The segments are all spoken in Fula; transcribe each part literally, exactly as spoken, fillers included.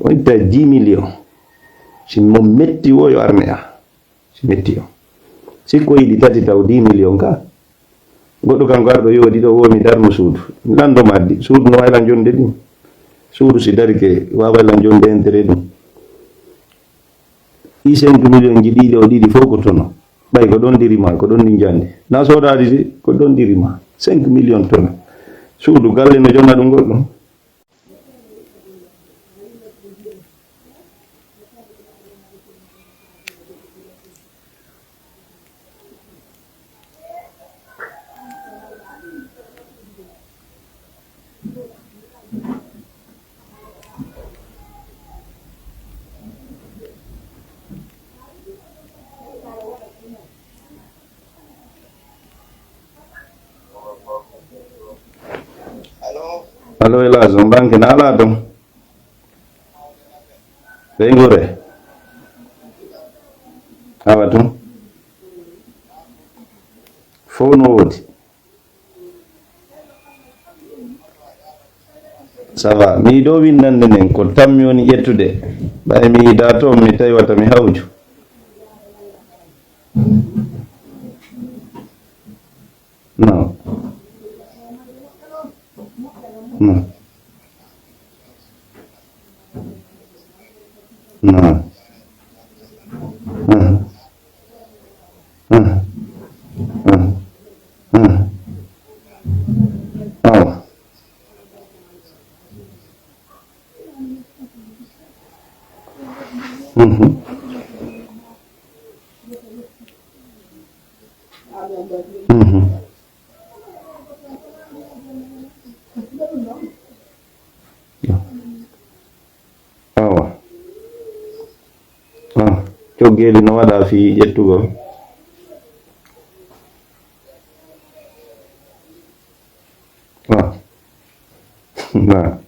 O itta dix millions. Si mo metti wo yo arne a. Si metti o. Si ko yiɗi tati taw dix millions ka. Goɗɗo kanko arɗo yoodi ɗo womi darmo suudu. Lando maddi. Suudu no wayla jonde ɗum. Suudu si dari ke wawayla jonde intérêt ɗum. I cinq millions ji ɗiɗo ɗiɗi fof ko tono. Ɓay ko ɗon dirima, ko ɗon ndi jande. Na soodadi de, ko ɗon dirima. Cinq millions tono. Suudu galle no jonna ɗum goɗɗo. Allo, hélas, on banque na alaa toon. Ɓeynguure. Awa tun. Fof no woodi. Ça va. Mi yiɗo winndande nden ko tammi woni ƴettude. Ɓay mi yiɗa toon, mi tawi wata mi hawju. Non. Non. Non. Ah. Ah. Ah. Ah. Awa. Mhm. Mhm. Awa. Ah, coggeeli no waɗa fii ƴettugol. Ah. Na.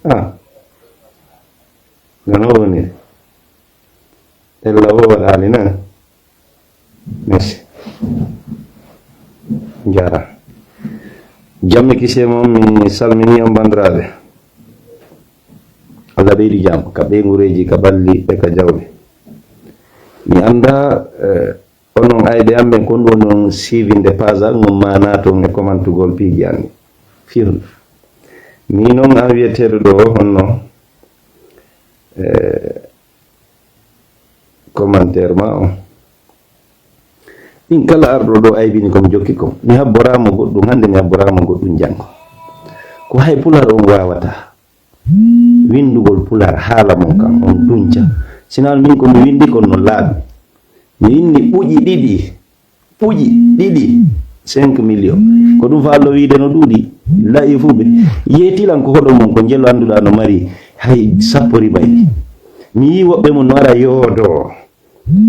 Ah. Gano woni. Ella wo waɗaali na. Merci. Jara. Jamme kise moom, mi salmini on bandiraaɓe. Allah ɓeydu jam ka ɓeynguureeji, ka balli e ka jawle. Mi annda, eh, onon ayɓe am ɓen, kon ɗum non siivinde page am, ngam ma naaton e komantugol piiji am ɗi. Fii honɗum? Mi non an wiyeteeɗo ɗo honno, eh, commentaire ma on. Min kala arɗo ɗo aybini ko mi jokki ko. Mi habboraama goɗɗum hannde, mi habboraama goɗɗum janngo. Ko hay Pulaar on waawata winndugol Pulaar haala mon kan, on dunca. Sinaa min ko mi winndi kon no laaɓi. Mi winndi ɓuƴi ɗiɗi, ɓuƴi ɗiɗi, cinq millions. Ko ɗum fa Allah wiide no ɗuuɗi, la'i fu ɓe. Yeetilan ko hoɗo mon ko njelo annduɗaa no mari hay sappo ribayɓe. Mi yii woɓɓe mun no ara yoodo.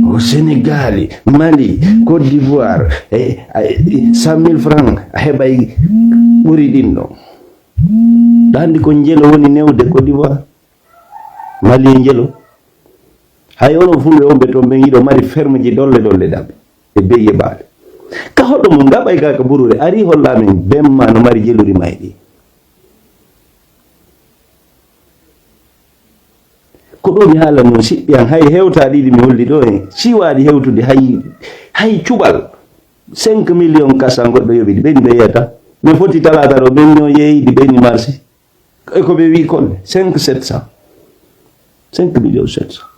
O Senegali, Mali, Côte d'Ivoire, e, e, cent mille francs a heɓay ɓuri ɗin ɗo. Ɗa anndi ko njelo woni newde Côte d'Ivoire, Mali e njelo. Hay onon fulɓe on ɓe toon ɓen yiɗo mari ferme ji ɗolle ɗolle ɗaɓɓe e beyi e baale. Ka hoɗo mum ngaɓay ka ka burure ari holla min bemma no mari jeluri mayɗi. Ko ɗo mi haalani on siɓɓi an, hay hewta ɗiɗi mi holli ɗo en, siwaaɗi hewtude hay, hay cuɓal cinq millions kasa goɗɗo yoɓi ɗi, ɓeyni ɓe yeyata. Mi foti talaata ɗo, ɓeyni o yeeyi ɗi, ɓeyni marsi. E ko ɓe wi kon, cinq sept cent. Cinq millions sept cent.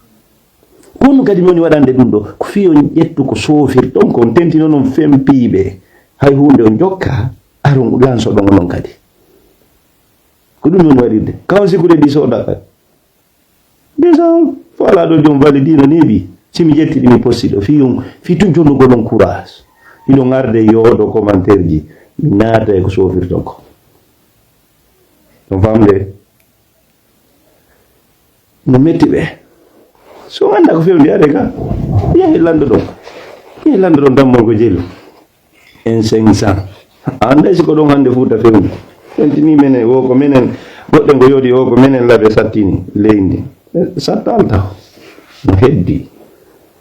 Ko honno kadi mi woni waɗande ɗum ɗo? Ko fii on ƴettu ko soofirton kon, tentino non fempiiɓe. Hay huunde on jokka, aron lansoɗon onon kadi. Ko ɗum woni waɗirde. Kawan sikkude ɗi sooda kadi. Déjà, fo alaa ɗo joom valide ino neeɓi. Si mi ƴetti ɗi, mi posti ɗo. Fii on, fii tun jonnugol on courage. Hiɗo ŋarde yoodo commentaire ji. Mi naata e ko soofirton ko. On famde? No metti ɓe. So on annda ko fewndi, are ka. Yahi lanndo ɗon. Yahi lanndo ɗon dammol ko jelu. En cinq cent. A annday si ko ɗon hannde Fuuta fewndi. Fentini menen, wo ko menen, goɗɗen ko yoodi, wo ko menen labe sattini leydi. E, sattal taw. No heddi.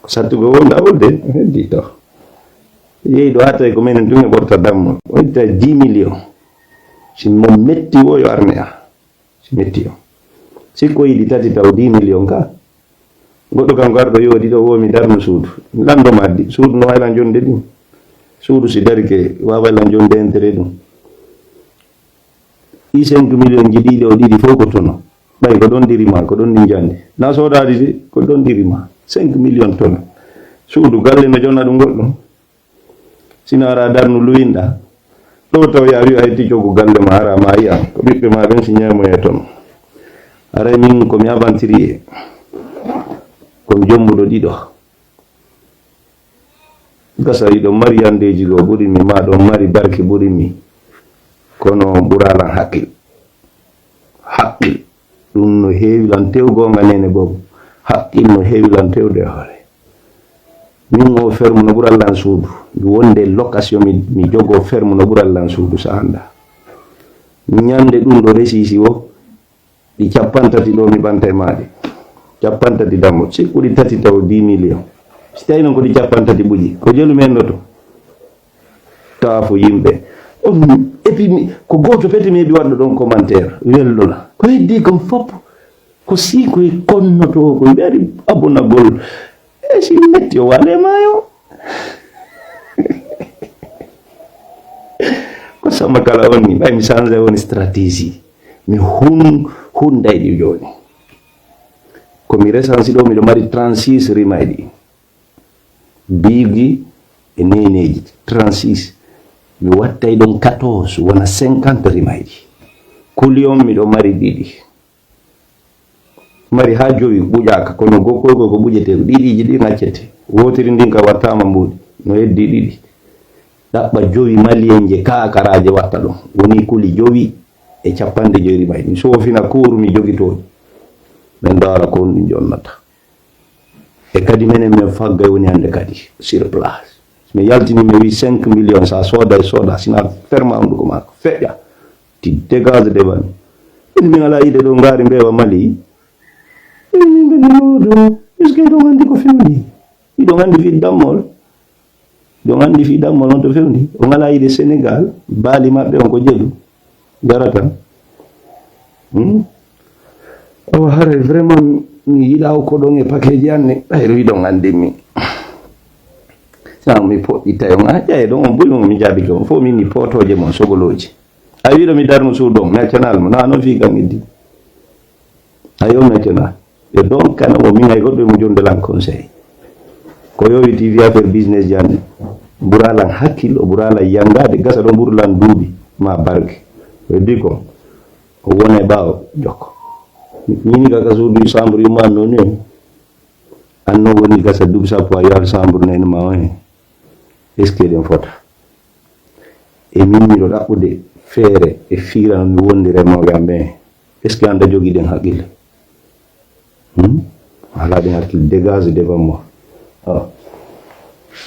Ko sattugo wonda wolde, no heddi taw. Yehi ɗo hattay ko menen tun e ɓorta dammol. O itta dix millions. Si mo metti wo yo arne a. Si metti o. Sikko yiɗi tati taw dix million ka. Goɗɗo kam garɗo yodi ɗo womi darno suudu. Lanndo maddi, suudu no waylan jonde ɗum. Suudu si dari ke wawaylan jonde intérêt ɗum. Ɗi cinq million ji ɗiɗo ɗiɗi fof ko tono. Ɓay ko ɗon ɗi rima, ko ɗon ɗi njandi. Na soodaadi de, ko ɗon ɗi rima. Cinq million tono. Suudu galle no jonna ɗum goɗɗum. Sina ara darnu luwinɗa. Ɗo taw ya wi a hetti jogu galle ma ara ma yi'an. Ko ɓiɓɓe ma ɓen si ñamoye tono. Aray min ko mi aventurier. Ko mi jombuɗo ɗiɗo. Gasa hiɗo mari yandeji goo ɓuri mi, ma ɗon mari barki ɓuri mi. Kono ɓuralan haqqil. Haqqil. Ɗum no heewi lan tew goonga nene boobu. Haqqil no heewi lan tewde e hoore. Min o ferme no ɓural lan suudu. Mi wonde location mi, mi jogo ferme no ɓural lan suudu sa annda. Ñande ɗum ɗo resisi o, ɗi cappan tati ɗo mi ɓanta e maaɗi. Cappan tati dammo. Sikkuɗi tati taw dix million. Si tawi noon ko ɗi cappan tati ɓuƴi. Ko jelu men ɗo to. Taafo yimɓe. On, et puis mi, ko gooto feti mi heɓi waɗɗo ɗon commentaire. Welɗo la. Ko heddi kon fof. Ko si koye konnoto ko ɓeeri abonagol. E si metti o wale maayo. Ko sama kala on ni, ɓay mi change woni stratégie. Mi hun, hun ɗayɗi jooni. Ko mi resansi ɗo, miɗo mari trente-six rimayɗi. Biigi e neneeji, trente-six. Mi wattay ɗon quatorze, wona cinquante rimayɗi. Kuliyon miɗo mari ɗiɗi. Mari haa jowi ɓuƴaaka, kono gokkoy goo ko ɓuƴetee, ko ɗiɗiiji ɗi ngaccete. Wootiri ndin ka wattaama mbuuɗi, no heddi ɗiɗi. Ɗaɓɓa jowi maliyenje kaakaraaje watta ɗum. Woni kuli jowi e cappanɗe jowi rimayɗi. Mi soofina kuuru mi jogitooɗi. Min ndaara ko honɗum jonnata. E kadi menen min faggay woni hannde kadi sur place. Mi yaltini mi wi cinq millions sa sooda e sooda sina ferma hunduko maako feƴƴa ti dégage devant. Min min ala ide ɗo ngaari mbeewa Mali. Min min ɓe ɗo ɗo est-ce que ɗo nganndi ko fewni? Iɗo nganndi fi dammol. Ɗon anndi fii dammal on to fewndi. On alaa yiɗe Senegal, baali maɓɓe on ko jeɗu darata. Hmm? Awa haray vraiment mi yiɗa o ko ɗon e pakeji anne. Ɓayro yiɗon anndi mi. Sa mi poɗɗi tawi on a ƴaye ɗon on buri on mi jaabike on fof min ni potoje mon sogoloji. A wiɗo mi darno suudu on mi accanal mo na noon fii kam iddi. Ayo maintenant. Ɓe ɗon kana mo min hay goɗɗo e mo jonde lan conseil. Ko yowi T V affaire business jande. Ɓuralan hakkillo, ɓuralan yangade, gasa ɗon ɓurlan duuɓi ma barke. Ɓe di ko o wona e ɓaawo jokko. Mini ka ka suudu chambre yumma no ni. Anno woni gasa duuɓi sappo a yaal chambre nene ma o hen. Est-ce que ɗen fota? E min miɗo ɗaɓɓude feere e fiirano mi wondire mawɓe am ɓen. Est-ce que anda jogii ɗen haqqille? Hmm? Alaa ɗen haqqille, dégage devant moi. Ah.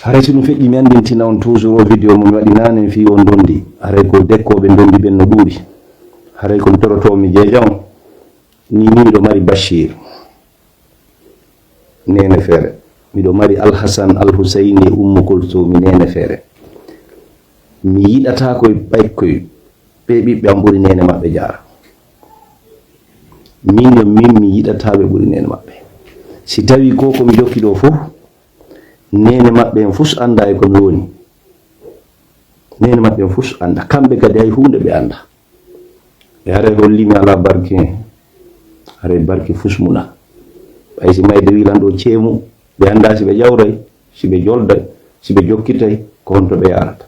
Haray si ɗum feƴƴi mi anndintina on toujours o vidéo mo mi waɗi nanen fii on ndondi. Haray ko dekkooɓe ndondi ɓen no ɗuuɗi. Haray ko mi torotoo mi jeeja on. Ni ni miɗo mari Bachir. Nene feere. Miɗo mari Alhasan, Alhusayni e Ummu Kulsumi nene feere. Mi yiɗata koye ɓay koye ɓe ɓiɓɓe am ɓuri nene maɓɓe jaara. Min yo min mi yiɗata ɓe ɓuri nene maɓɓe. Si tawi ko ko mi jokki ɗo fof, nene maɓɓe en fus annda e ko mi woni. Nene maɓɓe en fus annda. Kamɓe kadi hay huunde ɓe annda. E haray holli mi alaa barke, haray barke fus muna. Ɓay si mayde wilan ɗo ceemu, ɓe annda si ɓe ƴawray, si ɓe jolday, si ɓe jokkitay, ko honto ɓe yarata.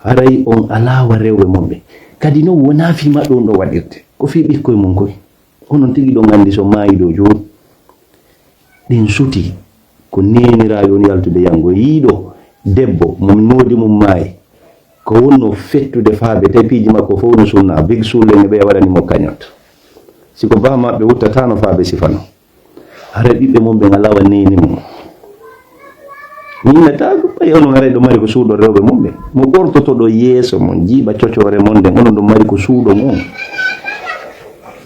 Haray on alaa wa rewɓe mon ɓe. Kadi non wonaa fii maɓɓe on ɗo waɗirte. Ko fii ɓikkoy mon koy. Onon tigi ɗon anndi so maayiɗo jooni. Ɗin suti ko neeniraaɓe woni yaltude yanngo. Yiiɗo debbo mo noodi mum maayi. Ko wonno fettude faabe tawi piiji makko fof no sunna. Big sulle ne ɓe waɗani mo kañot. Si ko baa maɓɓe wuttatano faabe sifano. Hara ɓiɓɓe mum ɓe ngala wa neeni mum. Ñiinata ko ɓay onon haray ɗo mari ko suuɗo rewɓe mum ɓe. Mo ɓortoto ɗo yeeso mon, jiiɓa cocoore mon nden, onon ɗo mari ko suuɗo mum.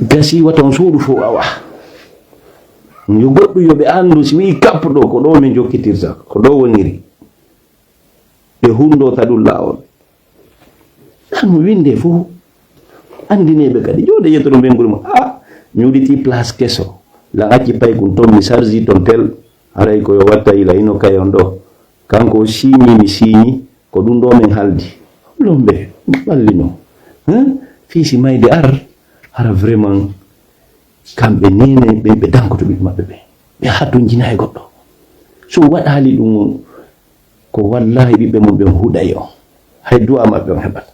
Gasi wata on suuɗu fof awa. Yo goɗɗum yo ɓe anndu si wi'i kappo ɗo, ko ɗo min jokkitirta, ko ɗo woniri. Ɓe hunndota ɗum laawol. Ɗan mo winde fof. Anndinee ɓe kadi, jooɗe yettoɗo mbenkuri mo, a, mi udditi place keso, lan acci paykun ton, mi sarji ton tel, haray ko yo watta ila hino kay on ɗo. Kanko o siiñi, mi siiñi, ko ɗum ɗo men haldi. Lombe, ɓallino. Hein? Fii si mayde ar, hara vraiment, kamɓe neene ɓen ɓe dankoto ɓiɓɓe maɓɓe ɓen. Ɓe hatonjinaa e goɗɗo. So waɗaali ɗum on, ko wallahi ɓiɓɓe mon ɓen huɗay on. Hay du'a maɓɓe on heɓata.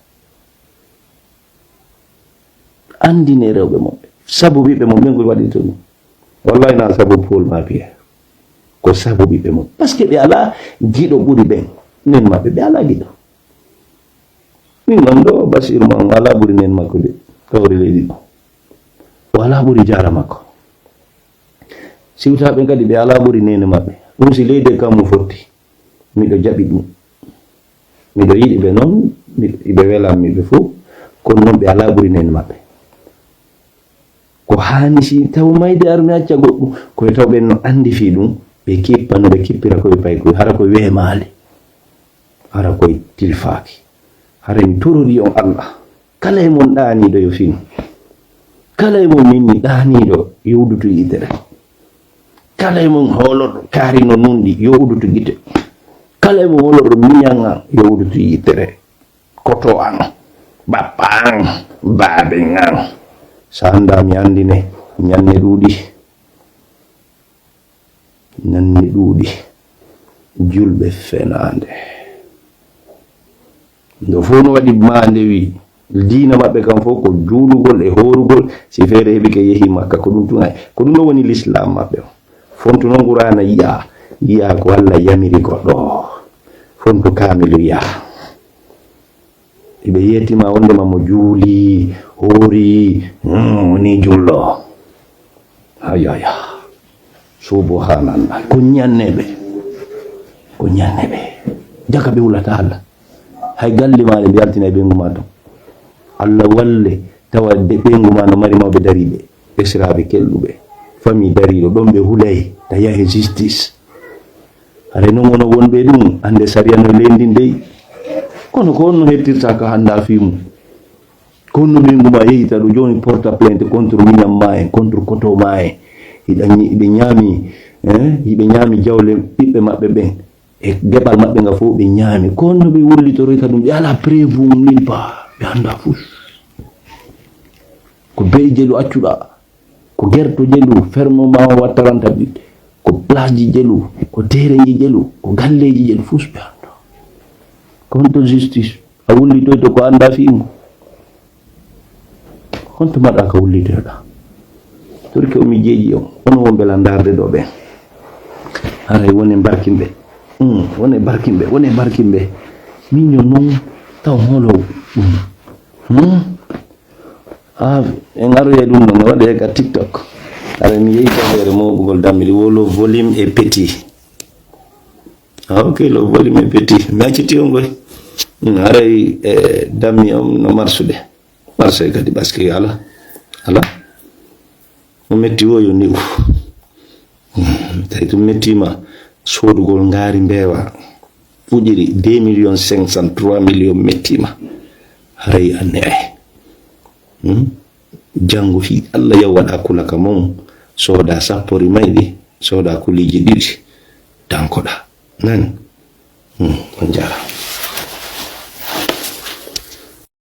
Anndinee rewɓe mon ɓen. Sabu ɓiɓɓe mon ɓen ko waɗirta ɗum. Wallahi na sabu Paul ma Pierre. Ko sabu ɓiɓɓe mon. Parce que ɓe alaa giɗo ɓuri ɓen. Nen maɓɓe ɓe alaa giɗo. Min non ɗo Basiru ma on alaa ɓuri nen makko de. Kawri leydi ɗo. O alaa ɓuri jaara makko. Siwtaaɓe kadi ɓe alaa ɓuri neene maɓɓe. Ɗum si leydi e kammu fotti. Miɗo jaɓi ɗum. Miɗo yiɗi ɓe noon, miɗo, iɓe welammi ɓe fof, kono noon ɓe alaa ɓuri neene maɓɓe. Ko haani si taw mayde ar mi acca goɗɗum, ko e taw ɓen no anndi fii ɗum, ɓe kippa no ɓe kippira koye paykoye, hara ko weemaali, hara koye tilfaaki. Hara mi torori on Allah, kala e mon ɗaaniiɗo yo finu. Kala e mon nenni ɗaaniiɗo yo udditu yitere. Kala e mon hoolorɗo kaari no nunɗi, yo udditu gite. Kala e mon hoolorɗo miñan an, yo udditu yitere. Koto an, ɓaɓɓa an, baaben an. So anndaa mi anndine, ñanne ɗuuɗi. Ñanne ɗuuɗi. Julɓe fenaande. Ndo fof no waɗi maande wi, diina maɓɓe kam fof ko juulugol e hoorugol, si feere heɓi ke yehi Makka, ko ɗum tun ay, ko ɗum ɗo woni l'islam maɓɓe o. Fontu noon Qur'aana yi'a, yi'a ko Allah yamiri goɗɗo. Fontu kaamilu yi'a. Iɓe yeetima wondema mo juuli, hoori, hmm, woni julɗo. Ayaya. Subhanallah. Ko ñanne ɓe. Ko ñanne ɓe. Jaka ɓe hulata Allah. Hay galle ma ɗe mbi altina e ɓeyngu ma ton. Allah walle tawa de ɓeyngu ma no mari mawɓe dariiɓe. Esiraaɓe kelɗuɓe. Famille dariiɗo ɗon ɓe hulay. Ta yahe justice. Hare non wono wonɓe ɗum. Annde sariya no leydi dey. Kono ko on no hettirta ka hannda fii mum. Kono ɓeyngu ma yehita ɗo jooni porta plainte contre miñam ma en, contre koto ma en. Hiɗa ñi-, hiɓe ñaami, eh, hiɓe ñaami jawle ɓiɓɓe maɓɓe ɓen. E geɓal maɓɓe nga fof ɓe ñaami. Kono ɓe wullitoroyta ɗum, ɓe alaa preuve mum, nulle part. Ɓe annda fus. Ko be'i jelu accuɗa. Ko gerto jelu, ferme ma o wattaranta ɓiɓɓe. Ko place ji jelu, ko terrain ji jelu, ko galleji jelu, fus ɓe annda. Ko honto justice? A wullitoyto ko annda fii mum. Honto mbaɗa ka wullitoyɗa? Turki o mi jeeji on, kono wonɓe la ndaarde ɗo ɓen. Haray wone barkinɓe. Hmm, wone barkinɓe, wone barkinɓe. Min yo non taw holo. Hmm. Hmm? Ah, en aroyay ɗum ɗon, mi waɗa ka TikTok. Haray mi yehi ka feere moɓugol dammi ɗi, wo le volume est petit. Ah, ok, le volume est petit. Mi acciti on koy. Hmm, haray, eh, dammi on no marsude. Marse kadi, parce que ala, ala. Mo metti wo yo ni'u. Hmm, tawi ɗum mettima, soodugol ngaari mbeewa. Fuɗiri deux millions cinq cent, trois millions mettima. Haray a ne'ay. Hmm? Janngo fii Allah yaw waɗa kula ka mum. Sooda sappori mayɗi, sooda kuliiji ɗiɗi. Dankoɗa. Nani? Hmm, on jaaraama.